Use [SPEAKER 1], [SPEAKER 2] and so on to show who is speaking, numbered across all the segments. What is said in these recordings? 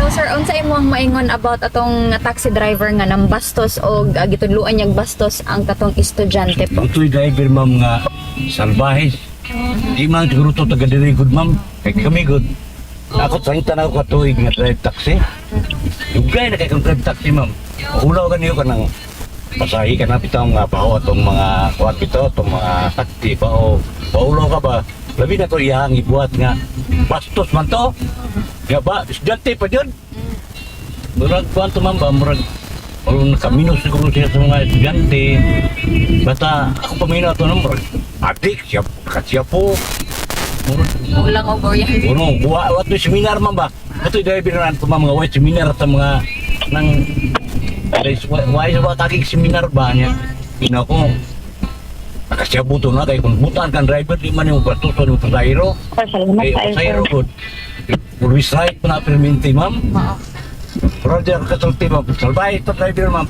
[SPEAKER 1] So sir, unsa imong maingon about atong taxi driver nga nambastos og gitudluan niyang bastos ang katong estudyante po?
[SPEAKER 2] Ito'y driver, ma'am, nga salbahe. Di man siguro to taga diri gud, ma'am. Kay kami gud. Ako 30 na ako katuig nga drive taxi. Dugay na kay kong drive taxi, ma'am. Ulaw ka niyo kanang pasahi ka na bitaw nga baho atong mga kuan bitaw atong mga taxi bao. Paulaw ka ba? Labi na to iyang ibuhat nga bastos man to. Nga ba, estudyante pa jud. Murag kuan to, ma'am, ba, murag o nakamino siguro siya sa mga estudyante. Basta ako paminaw to ng murag adik siya, siya po. Murag
[SPEAKER 1] Ulang og orient.
[SPEAKER 2] Uno, buwa, wato seminar man ba? Ito driver na ito mga way seminar sa mga nang way sa mga kagig seminar ba niya. Ina ko nakasiyabo to na kay kung butan kan driver di man yung batuson yung pasahero.
[SPEAKER 3] Sir, salamat
[SPEAKER 2] Kay
[SPEAKER 3] sa
[SPEAKER 2] pasahero good. Always right pa na perminti, ma'am.
[SPEAKER 1] Mao.
[SPEAKER 2] Roger kasulti, ma'am. Salbahe ito driver, ma'am.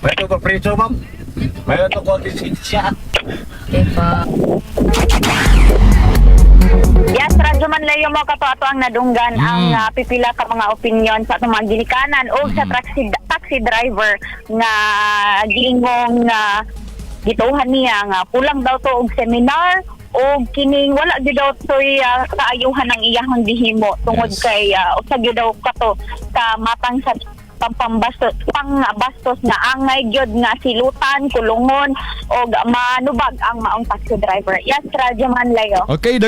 [SPEAKER 2] May ito pa preso, ma'am. May ito ko lisensya.
[SPEAKER 1] Okay po.
[SPEAKER 3] Yes, Radyo Manlayo mo kato ato ang nadunggan ang pipila ka mga opinion sa atong mga ginikanan o sa taxi driver nga giingong gituhan niya nga kulang daw to og seminar o kining wala gyud daw toy kaayuhan ang iyahang gihimo tungod kay usa gyud daw kato ka matang sa pampambastos pangbastos nga angay gyud nga silutan, kulungon og manubag ang maong taxi driver. Yes, Radyo Manlayo.
[SPEAKER 4] Okay,